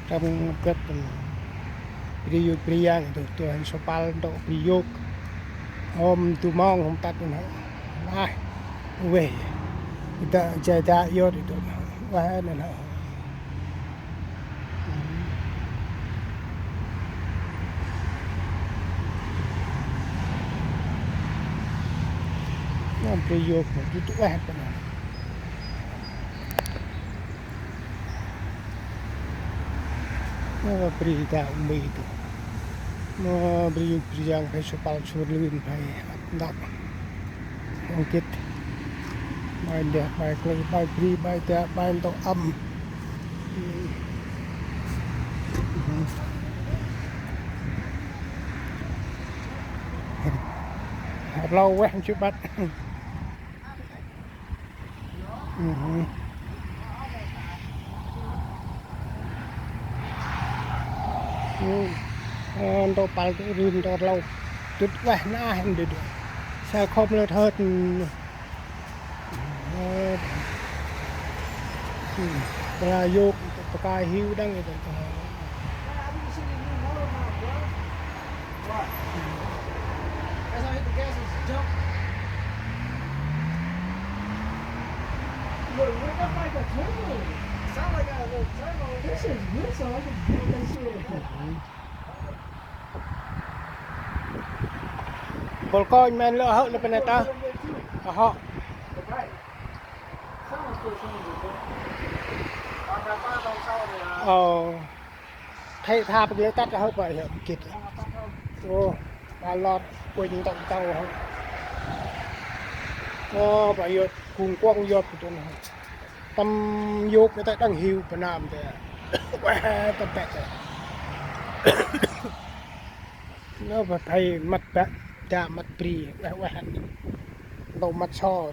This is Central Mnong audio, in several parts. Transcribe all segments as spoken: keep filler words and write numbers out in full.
Tâm gâp tâm bri yôk bri yang tu, tu hên sopal ntŭk bri yôk. Hôm tu mong hôm tât nă. Nah, ueh. Ita jai ta yôk tu. Ueh nă. Nă bri yôk tu, tu ueh nă. Ơ, bri ta ŭm bi tu. Mơ bri yôk bri yang phai sopal sur lưn phai ăp ntŭk. Ong kit. Bai ndeh, bai klei, bai bri, bai ta, bai ntŭk ăm. Ăp lau ueh mchu băt. Ntŭk păl tu rim ntŭk lau. Tŭt ueh nă hên dŭt. Sa khom lơ thơt. Bri yôk, bri hiu đăng. What? That's how hit the gas is jump. Look, look up like a turbo. Sound like a little turbo. This is good, so I can build that shit. Bol kônh men lơ hŏ lơ pene ta. Hŏ. Ồ. Thei tha pơk lĕ tât hŏ pă hŏ kit. Ơ, ba lŏt kuê ntŭk tâo hŏ. Ơ, pă yơk kung kuŏng yơk tu nă. Tâm yôk ta đăng hiu pơnam ta. Ueh, tâm pĕ ta. Nă, pă thei măt pă, da măt bri, ueh, ueh. Ntŭk măt so.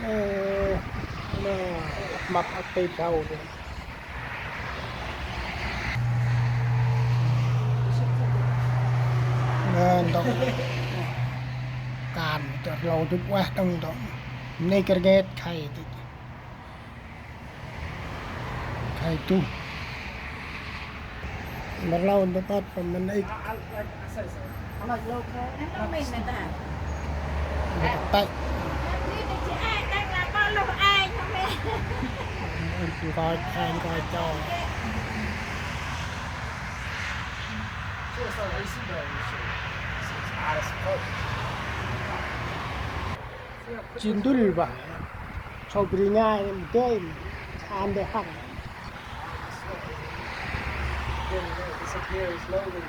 Ơ, nă, măt ăp tê sau nă. Nă, ntŭk. Kan, tơ lau tŭt ueh đăng ntŭk. Nê kơr gêt khay tŭt. Khay tu. Mă lau ntŭk băt pă mă nê. Nâng mì nè ta. Nê tăch. Nâng mì nè chị ai, đang làm bao lâu ai không em? Nkoch, ai nkoch cho. Jêh ndŭl bah. Sâu bri ngai mdê, an dê hăng. Disappear slowly.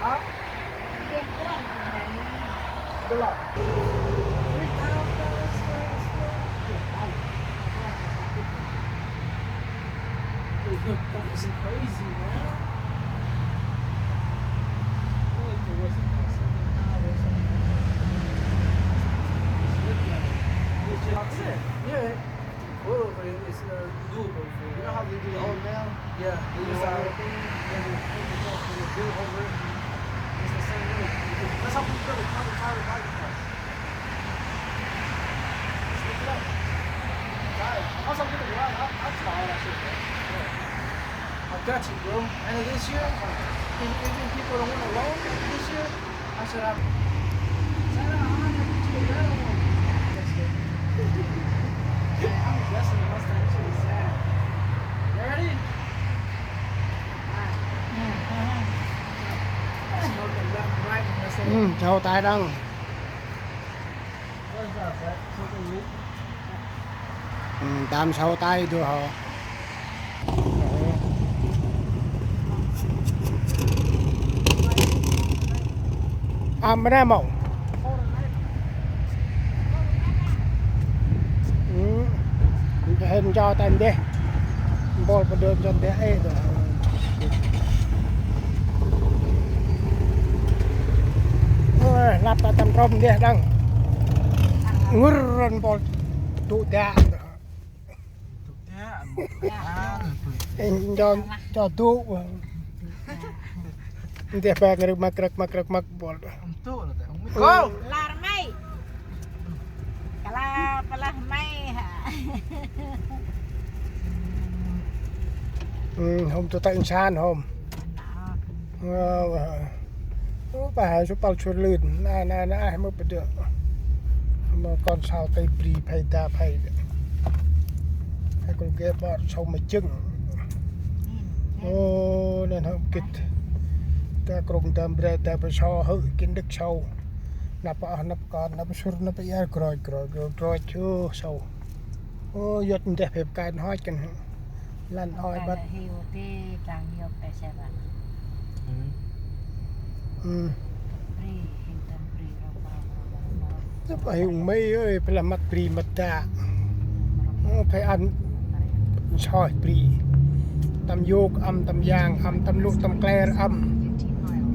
Hả? That was crazy, man. That's it. Yeah. Pull over it, it's, uh, doable for you. You know how they do the old mail? Yeah, they use that whole thing, and they, they build over it. It's the same way. That's how people build the carbon fiber bike parts. Just look it up. Try it. Once I'm gonna run, I'll, I'll try all that shit, bro. Yeah. I got you, bro. End of this year, if, if people don't wanna loan this year, I said, I'm, I'm guessing the Mustang shit is sad. You ready? Smoking left and right, you know what I'm saying? Ừ, sau tay đăng. What is that, Zach? Something new? Ừ, tam sau tay du hŏ. À, mra mâu. Ừ. Hên cho tay ndeh. Mpôl pơ dơm cho ndeh ê dơ. Ôi, lăp ta tâm trôm ndeh đăng. Ngŭr rŏn mpôl tŭ dak. Ê, cho, cho tŭ. Ndeh ba ngơ rơ̆k măk rơ̆k măk rơ̆k măk bol. Ntŭk nơ tê hŏng mi kôl. Lar may. Kala pala may hă. Hôm tơ tơ insan hôm. Ơ, ơ. Ơ, ba hai su pal sur lưn. Na, na, na, ai mơ pơ dơ. Mơ kon sau tê bri phay da phay. Hai kôl gê bor sau ma chưng. Ô, nên hôm kit. Ta krông ta bre ta bơ sau hơ kin đık sau. Năp oh năp kon năp sur năp iar groi groi groi groi chu sau. Ô, yot ndeh phep kai hoch kan. Lăn oi băt. Hiu tê tang hiu tê se băt. Ư. Bri, hiu tang bri, rong, rong, rong, rong, rong. Tơp ai ung mây ơi, pê lah măt bri măt dak. Ô, phải ăn soi bri. Tâm yôk âm, tâm yang âm, tâm lŭ, tâm kler âm.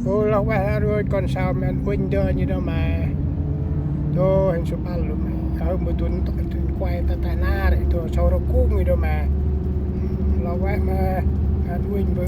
Ô, lah weh lah rơi kon sau men uinh dơ ñu dơ ma. Dơ hên su pal lu ma. Ơ, mơ dun tơ dun kuai ta ta nar, dơ sau rơ kung ñu dơ ma. Lah weh ma, ăn uinh bơ.